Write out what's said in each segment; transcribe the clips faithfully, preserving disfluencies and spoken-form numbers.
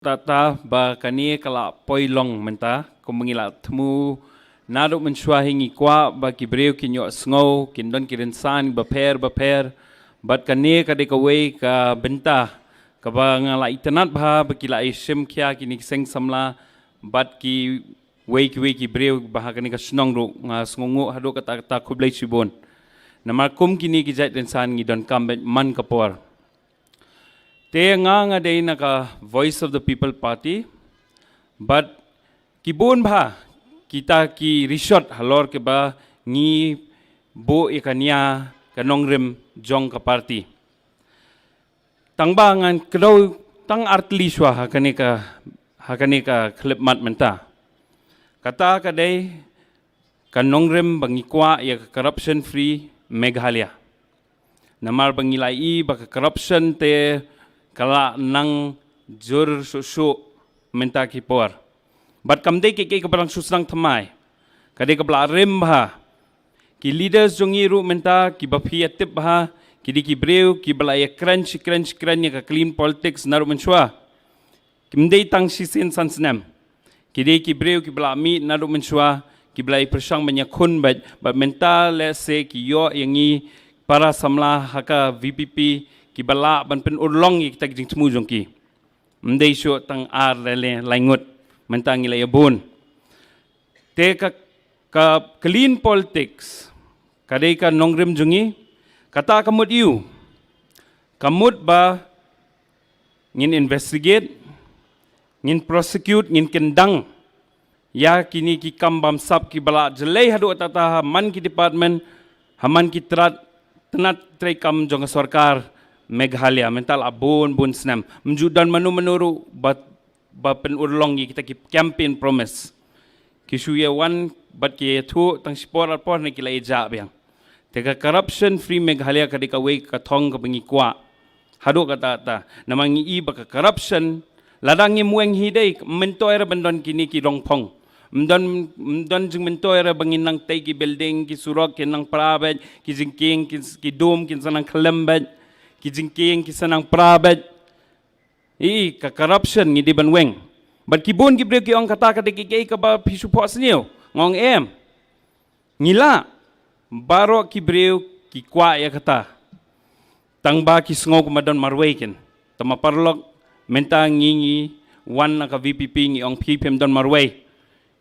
katta katta ba kane ka la poi long mynta, kumba ngi la thmu naduh mynshuwa hi. Ngi kwah ba ki briew kin ïohsngew, kin don ki rynsan bapher bapher, bad kane ka dei kawei ka bynta kaba nga la itynnad bha ba ki la ïashim khia kine ki seng samla bad kiwei kiwei ki briew ba ha kane ka shnong ruh. Nga sngewnguh haduh katta katta, khublei shibun. Namar kum kine ki jait rynsan ngi donkam beit man ka por. Te nga, nga dei na ka Voice of the People Party, bad ki bun bha kita ki rishot halor kiba ngi buh ïa ka nia ka nongrim jong ka party. Tang ba ngan kdew tang artylli shuwa ha kane ka, ha kane ka khyllipmat mynta. Kata ka dei ka nongrim ba ngi kwah ïa ka corruption free Meghalaya. Namar ba ngi la ïohi ba ka corruption te ka la nang jur shuh shuh mynta ki por. Bad kam dei kiei kiei kaba dang shu sdang thymmai. Ka dei kaba la rim bha. Ki leaders jong ngi ruh mynta kiba phi ïa tip bha, ki dei ki briew kiba la ïa kren shi kren shi kren ïa ka clean politics naduh mynshuwa. Kim dei tang shisien san snem. Ki dei ki briew kiba la mih naduh mynshuwa, kiba la ïa pyrshang ban ïakhun beit, bad mynta lehse ki ïoh ïa ngi para samla ha ka V P P kiba lah ban pynurlong ïa kita ki jingthmu jong ki. Ym dei shuh tang ar lane lai ngut, mynta ngi la ïa bun. Te ka, ka clean politics ka dei ka nongrim jong ngi, kata ka mut aiu? Ka mut ba ngin investigate, ngin prosecute, ngin kyndang ïa kine ki kam bamsap kiba la jlei haduh katta katta ha man ki department, ha man ki tnat, tnat treikam jong ka sorkar Meghalaya mynta la bun bun snem. Ym ju don mano mano ruh ba, ba pynurlong ïa kita ki campaign promise. Ki shu ïa wan bad ki ïathuh tang shipor arpor ne ki la ïa jah biang. Te ka corruption free Meghalaya ka dei kawei ka thong kaba ngi kwah haduh katta katta. Namar ngi i ba ka corruption, lada ngim weng hi dei, ym myntoi ruh ban don kine ki rongphong. Ym don, ym don jingmyntoi ruh ba ngin nang tei ki building, ki surok kin nang pra beit, ki jingkieng, ki, ki dum kin sa nang khlem beit, ki jingkieng kin sa nang pra beit. I, ka corruption ngi dei ban weng. Bad ki bun ki briew ki ong kata ka dei kiei kiei kaba phi shu phohsniew. Nga ong em. Ngi lah, baroh ki briew ki kwah ïa kata. Tang ba ki sngew kumba don marwei kin. Te ma paralok, mynta ngi, ngi wan na ka V P P, ngi ong phi phim don marwei.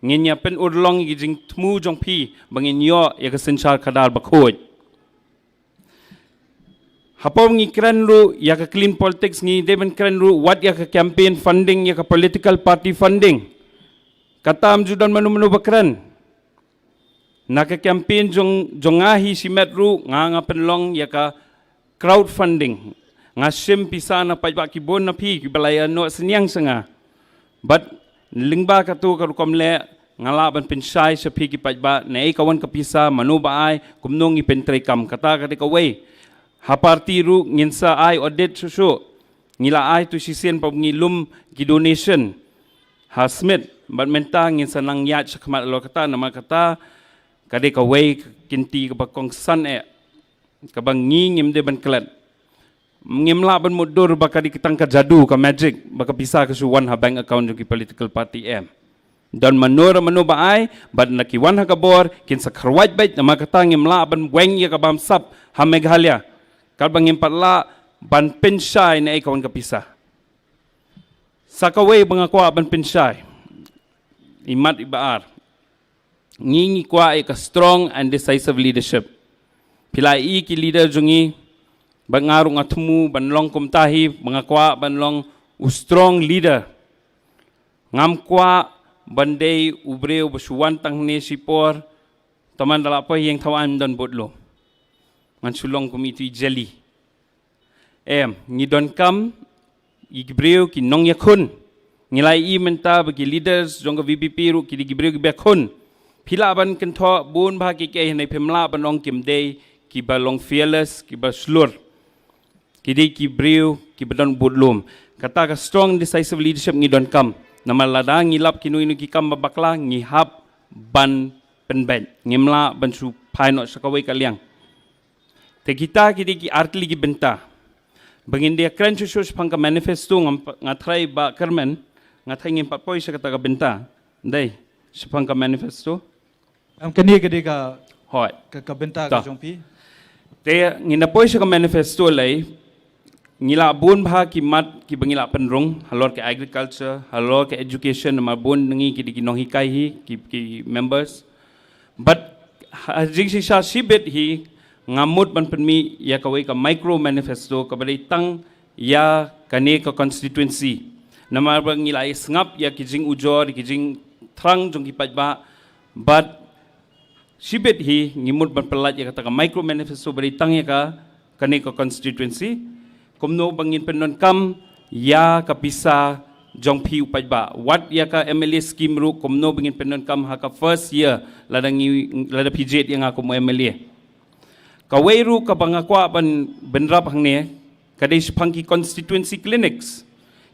Ngin ïa pynurlong ïa ki jingthmu jong phi ba ngin ïoh ïa ka synshar khadar bakhuid. Hapoh ngi kren ruh ïa ka clean politics, ngi dei ban kren ruh wat ïa ka campaign funding, ïa ka political party funding. Kata ym ju don mano mano ba kren. Na ka campaign jong, jong nga hi shimet ruh nga, nga pynlong ïa ka crowdfunding. Nga shim pisa na paidbah ki bun na phi kiba la ïa noh synñiang sha nga. Bad lyngba katu ka rukom leh nga lah ban pynshai sha phi ki paidbah naei ka wan ka pisa, mano ba ai, kumno ngi pyntreikam. Kata ka dei kawei. Ha party ruh ngin sa ai audit shuh shuh. Ngi la ai tu shisien ba ngi lum ki donation ha Smit, bad mynta ngin sa nang ïaid shakhmat halor kata, namar kata ka dei kawei ka kynti kaba kongsan eh, kaba ngi ngim dei ban klet. Ngim lah ban mutdur ba ka dei tang ka jadu, ka magic, ba ka pisa ka shu wan ha bank account jong ki political party, em. Don mano re mano ba ai, bad na ki wan ha ka bor kin sa kharwait beit, namar kata ngim lah ban weng ïa ka bamsap ha Meghalaya. Katba ngim pat lah ban pynshai naei ka wan ka pisa. Sa kawei ba nga kwah ban pynshai, imat iba ar, ngi, ngi kwah ïa ka strong and decisive leadership. Phi la i ki leader jong ngi, ba nga ruh nga thmu ban long kumta hi, ba nga kwah ban long u strong leader. Ngam kwah ban dei u briew ba shu wan tang hangne shipor, tang man da la poi ïing thaw aiñ ym don bud lum. Ngan shu long kum itu i jeli. Em, ngi donkam ïa ki briew ki nongïakhun. Ngi la i mynta ba ki leaders jong ka V P P ruh ki dei ki briew kiba khun. Phi lah ban kynthoh bun bha kiei kiei, hynrei phim lah ban ong kim dei kiba long fearless, kiba shlur. Ki dei ki briew kiba don bud lum. Kata ka strong decisive leadership ngi donkam. Namar lada ngi lap kino kino ki kam ba bakla ngi hap ban pynbeit. Ngim lah ban shu phai noh sha kawei ka liang. Te kita ki dei ki artylli ki bynta. Ba ngin ïa kren shuh shuh shaphang ka manifesto, nga, nga tharai Bah Kyrmen Nga tharai ngin pat poi sha kata ka bynta. Dei, shaphang ka manifesto. Em, kane ka dei ka, hoi, ka, ka bynta ka jong phi. Te ngin da poi sha ka manifesto lei, ngi la bun bha ki mat kiba ngi la pynrung, halor ka agriculture, halor ka education, namar bun na ngi ki dei ki nonghikai hi, ki, ki members. But ha jingshisha shibit hi, nga mut ban pynmih ïa kawei ka micro manifesto kaba dei tang ïa kane ka constituency. Namar ba ngi la ïa sngap ïa ki jingujor, ki jingthrang jong ki paidbah, but shibit hi ngi mut ban pyllait ïa kata ka micro manifesto ba dei tang ïa ka, kane ka constituency. Kumno ba ngin pyndonkam ïa ka pisa jong phi u paidbah. Wat ïa ka M L A scheme ruh kumno ba ngin pyndonkam ha ka first year lada ngi, lada phi jied ïa nga kum u M L A. Kawei ruh kaba nga kwah ban bynrap hangne, ka dei shaphang ki constituency clinics.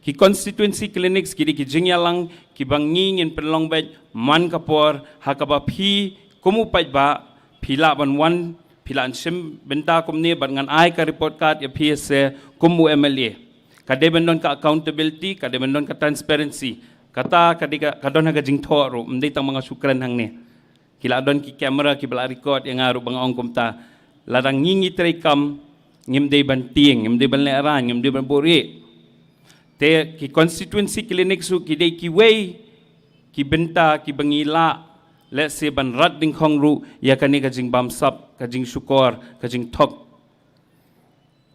Ki constituency clinics ki dei ki jingïalang kiba ngi ngin pynlong beit man ka por ha kaba phi kum u paidbah phi lah ban wan, phi lah ban shim bynta kumne bad ngan ai ka report card ïa phi se kum u M L A. Ka dei ban don ka accountability, ka dei ban don ka transparency. Kata ka dei ka, ka don ha ka jingthoh ruh, ym dei tang ba nga shu kren hangne. Ki la don ki camera kiba la record ïa nga ruh ba nga ong kumta. Lada ngi ngi trei kam, ngim dei ban tieng, ngim dei ban lehraiñ, ngim dei ban buhrieh. Te ki constituency clinics ruh ki dei kiwei ki bynta kiba ngi lah, let's say, ban rat dyngkhong ruh ïa kane ka jingbamsap, ka jingshukor, ka jingthok.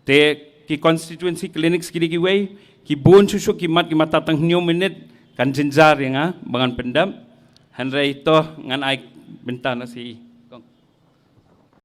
Te ki constituency clinics ki dei kiwei, ki bun shuh shuh ki mat, ki mat tang hynñiew minit, kan jynjar ïa nga ba ngan pyndep. Hynrei to ngan ai bynta na shi.